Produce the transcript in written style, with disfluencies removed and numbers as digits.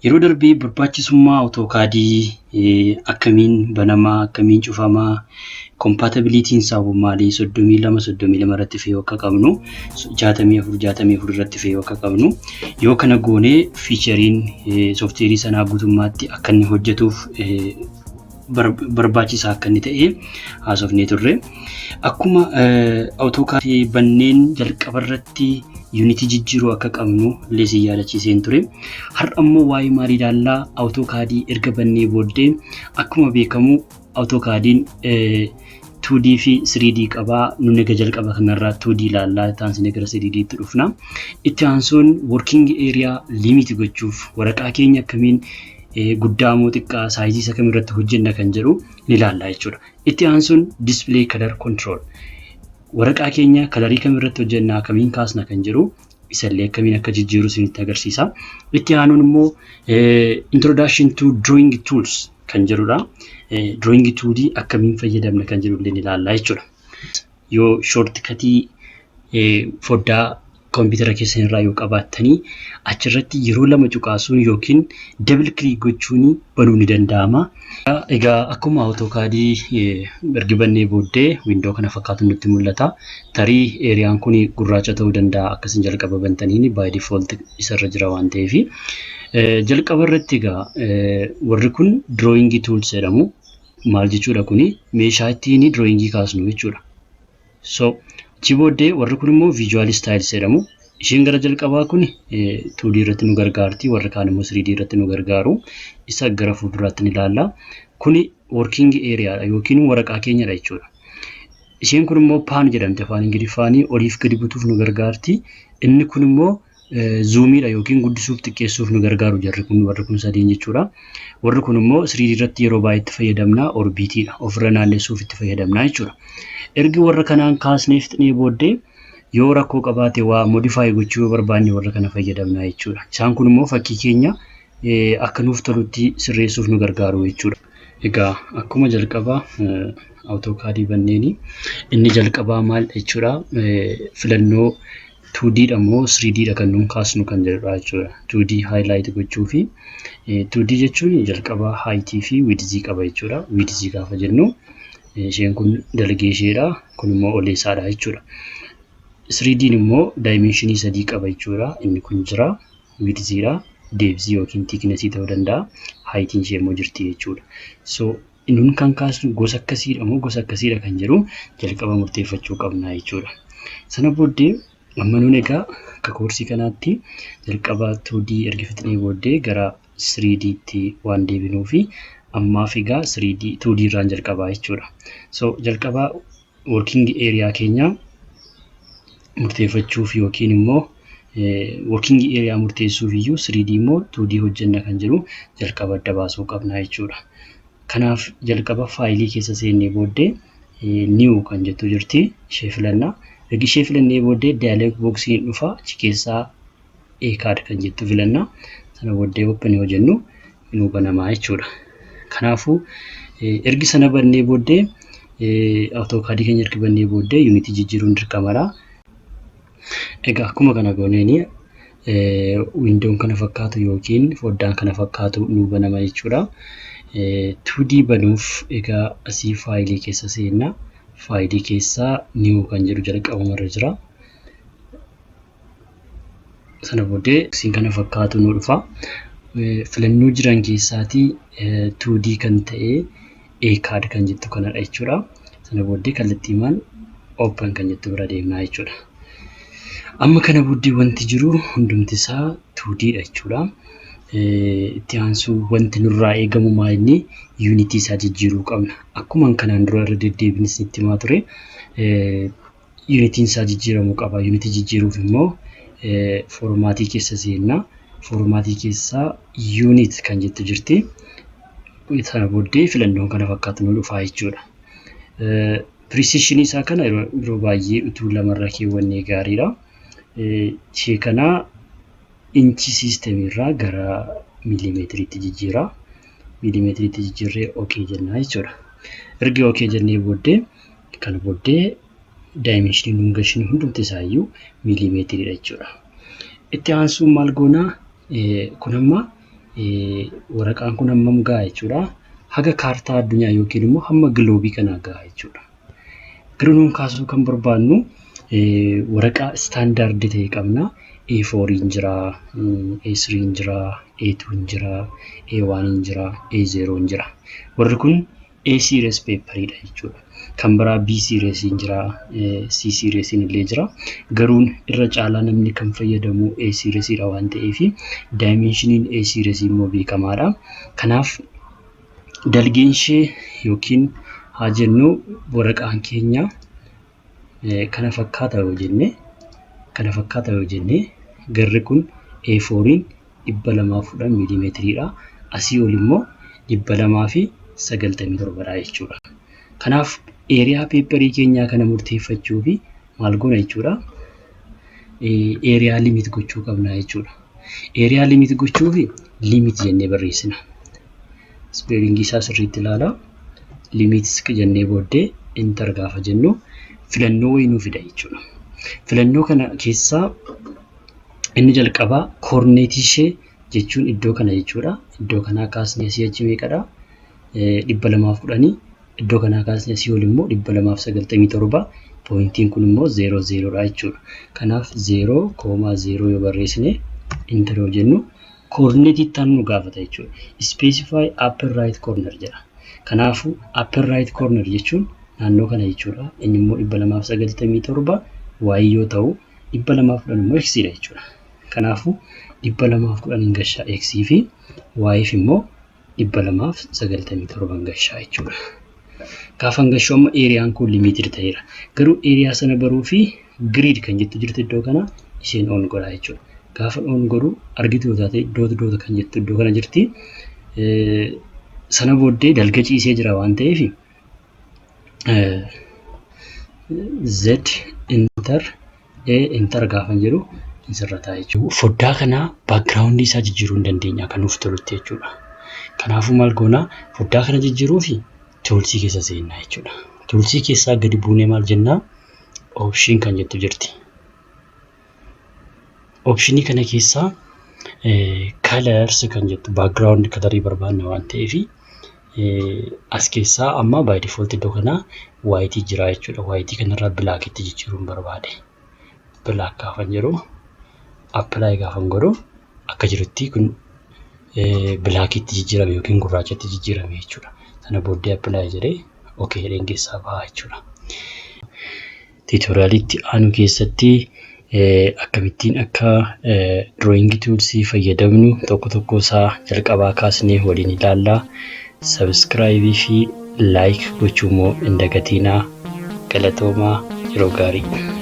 Yeroo darbee barbaachisummaa AutoCADii akkamiin banamaa, akkamiin cufamaa, compatibilityn isaa maali, 32 32 irratti fe'uu akka qabnu, 64 64 irratti fe'uu akka qabnu, yoo kana goonee featureiin softwareii sanaa guutummaatti akka inni hojjetuuf barbaachisaa akka inni ta'e haasofnee turre. Akkuma AutoCADii banneen jalqaba irratti unitii jijjiiruu akka qabnu illee si yaadachiiseen ture. Har'a immoo waa'ee maalii ilaallaa? AutoCADii erga bannee booddee, akkuma beekamu AutoCADiin 2D fi 3D qabaa. Nuni egaa jalqaba kanarraa 2D ilaallaa, itti aansinee gara 3D tti dhufna. Itti aansuun working area limit gochuuf waraqaa keenya akkamiin guddaa moo xiqqaa, sizeii isa kam irratti hojjenna kan jedhu ni ilaalla jechuudha. Itti aansuun display color control, waraqaa keenya colorii kam irratti hojjenna, akkamiin kaasna kan jedhu, isallee akkamiin akka jijjiiru isinitti agarsiisa. Itti aanuun immoo introduction to drawing tools kan jedhudha. Drawing toolii akkamiin fayyadamna kan jedhu illee ni ilaalla jechuudha. Yoo shortcutii foddaa koompitara keessan irraa yoo qabaattanii, achirratti yeroo lama cuqaasuun yookiin double click gochuun banuu ni danda'ama. Egaa akkuma AutoCADii ergi bannee booddee window kana fakkaatu nutti mul'ata. Tarii areaan kun gurraacha ta'uu danda'a, akkasin jalqaba bantaniin by default isarra jira waan ta'eef. Jalqaba irratti egaa warri kun drawing tools jedhamu. Maal jechuudha kuni? Meeshaa ittiin drawingii kaasnu jechuudha. So achi booddee warri kun immoo visual styles jedhamu. Isheen gara jalqabaa kun 2D irratti nu gargaarti. Warri kaan immoo 3D irratti nu gargaaru. Isa gara fuulduraatti ni ilaalla. Kuni working area yookiin waraqaa keenyadha jechuudha. Isheen kun immoo pan jedhamti afaan Ingiliffaanii, oliif gadi butuuf nu gargaarti. Inni kun immoo zoomiidha yookiin guddisuuf xiqqeessuuf nu gargaaru jarri kun, warri kun sadiin jechuudha. Warri kun immoo 3D irratti yeroo baay'ee itti fayyadamna, orbitiidha. Ofirra naannessuuf itti fayyadamna jechuudha. Ergi warra kanaan kaasnee fixnee booddee, yoo rakkoo qabaate waa modify gochuu yoo barbaanne, warra kana fayyadamna jechuudha. Isaan kun immoo fakkii keenya akka nuuf tolutti sirreessuuf nu gargaaru jechuudha. Egaa akkuma jalqabaa AutoCADii banneeni, inni jalqabaa maal jechuudha? Filannoo 2D dha moo 3D dha kan nuun kaasnu kan jedhudha jechuudha. 2D highlight gochuu fi 2D jechuun jalqabaa heightii fi widthii qaba jechuudha. Widthii gaafa jennu isheen kun dalgee isheedha. Kun immoo oleessaadha jechuudha. 3D'n immoo dimensionii sadii qaba jechuudha. Inni kun jira, widthiidha, depthii yookiin thicknessii ta'uu danda'a. Heightiin ishee immoo jirti jechuudha. So nun kan kaasnu gosa akkasiidha moo gosa akkasiidha kan jedhu jalqaba murteeffachuu qabna jechuudha. Sana booddee amma nun egaa akka koorsii kanaatti jalqaba 2D erga fixnee booddee gara 3Dtti waan deebinuu fi ammaaf egaa 3D 2D irraan jalqabaa jechuudha. So jalqaba working area keenya murteeffachuuf yookiin immoo working area murteessuuf iyyuu 3D immoo 2D hojjenna kan jedhu jalqaba adda baasuu qabna jechuudha. Kanaaf jalqaba fileii keessa seennee booddee new kan jettu jirti, ishee filanna. Ergi ishee filannee booddee dialog boxiin dhufa, achi keessaa ACAD kan jettu filanna. Sana booddee open yoo jennu nuu banamaa jechuudha. Kanaafuu ergi sana bannee booddee, AutoCADii keenya ergi bannee booddee, unitii jijjiiruun dirqamadha. Egaa akkuma kana gooneeni windown kana fakkaatu yookiin foddaan kana fakkaatu nuu banama jechuudha. 2D banuuf egaa asii fileii keessa seenna. Fileii keessaa new kan jedhu jalqabumarra jira. Sana booddee isiin kana fakkaatu nu dhufa. Filannoo jiran keessaatii 2D kan ta'e ACAD kan jettu kanadha jechuudha. Sana booddee kallattiimaan open kan jettu bira deemnaa jechuudha. Amma kana booddee wanti jiru hundumti isaa 2D dha jechuudha. Itti aansuu wanti nurraa eegamu maal? Inni unitii isaa jijjiiruu qabna. Akkuma kanaan dura irra deddeebiin isinitti himaa ture, unitiin isaa jijjiiramuu qaba. Unitii jijjiiruuf immoo formatii keessa seenna. Formatii keessaa unit kan jettu jirti. Sana booddee filannoon kana fakkaatu nu dhufaa jechuudha. Precisionii isaa kana yeroo baay'ee utuu lamarra keewwannee gaariidha. Ishee kana inch systemii irraa gara miilimeetiriitti jijjiira. Miilimeetiriitti jijjiirree okay jennaa jechuudha. Erga okay jennee booddee, kana booddee dimensionii nuun gashinu hundumti isaayyuu miilimeetiriidha jechuudha. Itti aansuun maal goonaa? Kun amma Waraqaan kun hammam gaha jechuudha? Haga kaartaa addunyaa yookiin immoo hamma giloobii kanaa gaha jechuudha. Garuu nuun kaasuu kan barbaannu waraqaa standard ta'e qabna. A4 jira, A3 jira, A2 jira, A1 jira, A0 jira. Warri kun A series paperiidha jechuudha. Kan biraa B series jira, C series illee jira. Garuu irra caalaa namni kan fayyadamu A seriesiidha waan ta'eef, dimensioniin A series immoo beekamaadha. Kanaaf dalgeen ishee yookiin haa jennu waraqaan keenya kana fakkaata yoo jenne, garri kun A4 210 miilimeetiriidha. Asii ol immoo 297dha jechuudha. Kanaaf area paperii keenyaa kana murteeffachuu fi maal goona jechuudha? Area limit gochuu qabna jechuudha. Area limit gochuu fi limit jennee barreessina. Spellingii isaa sirriitti ilaalaa. Limit jennee booddee enter gaafa jennu filannoo wayii nuu fida jechuudha. Filannoo kana keessaa inni jalqabaa coordinateii ishee jechuun iddoo kana jechuudha. Iddoo kanaa kaasnee asii achi meeqadha? 210. Iddoo kanaa kaasnee asii ol immoo 297. Pointiin kun immoo zeeroo zeeroodha jechuudha. Kanaaf 0,0 yoo barreessine, enter yoo jennu, coordinateii itti aanu nu gaafata jechuudha. Specify upper right corner jedha. Kanaafuu upper right corner jechuun naannoo kana jechuudha. Inni immoo 297 y yoo ta'u, 210 immoo x dha jechuudha. Kanaafuu 210 hin gashaa x fi y immoo 297 gashaa jechuudha. Gaafa gashuu amma areaan kun limited ta'eera. Garuu area sana baruu fi grid kan jettu jirti iddoo kana, isheen on godhaa jechuudha. Gaafa on godhu argitu yoo taate, dot dot kan jettu iddoo kana jirti. Sana booddee dalga ciisee jira waan ta'eef, Z enter A enter gaafa jedhu sirrataa jechuudha. Foddaa kana backgroundii isaa jijjiiruu hin dandeenya akka nuuf tolutti jechuudha. Kanaafuu maal goonaa? Foddaa kana jijjiiruu fi toolsii keessa seennaa jechuudha. Toolsii keessaa gadi buunee maal jennaa? Option kan jettu jirti. Optionii kana keessaa colors kan jettu, background colorii barbaanna waan ta'eef, as keessaa amma by default iddoo kanaa whiteii jira jechuudha. Whiteii kanarraa blackitti jijjiiruun barbaade. Black gaafan jedhu, apply gaafan godhu, akka jirutti kun blackitti jijjiirame yookiin gurraachatti jijjiirame jechuudha. Sana booddee apply jedhee okay jedheen keessaa baha jechuudha. Tutorialiitti aanu keessatti akkamittiin akka drawing toolsii fayyadamnu tokko tokko isaa jalqabaa kaasnee waliin ilaallaa. Subscribeii fi like gochuu immoo hin dagatinaa. Galatoomaa, yeroo gaarii.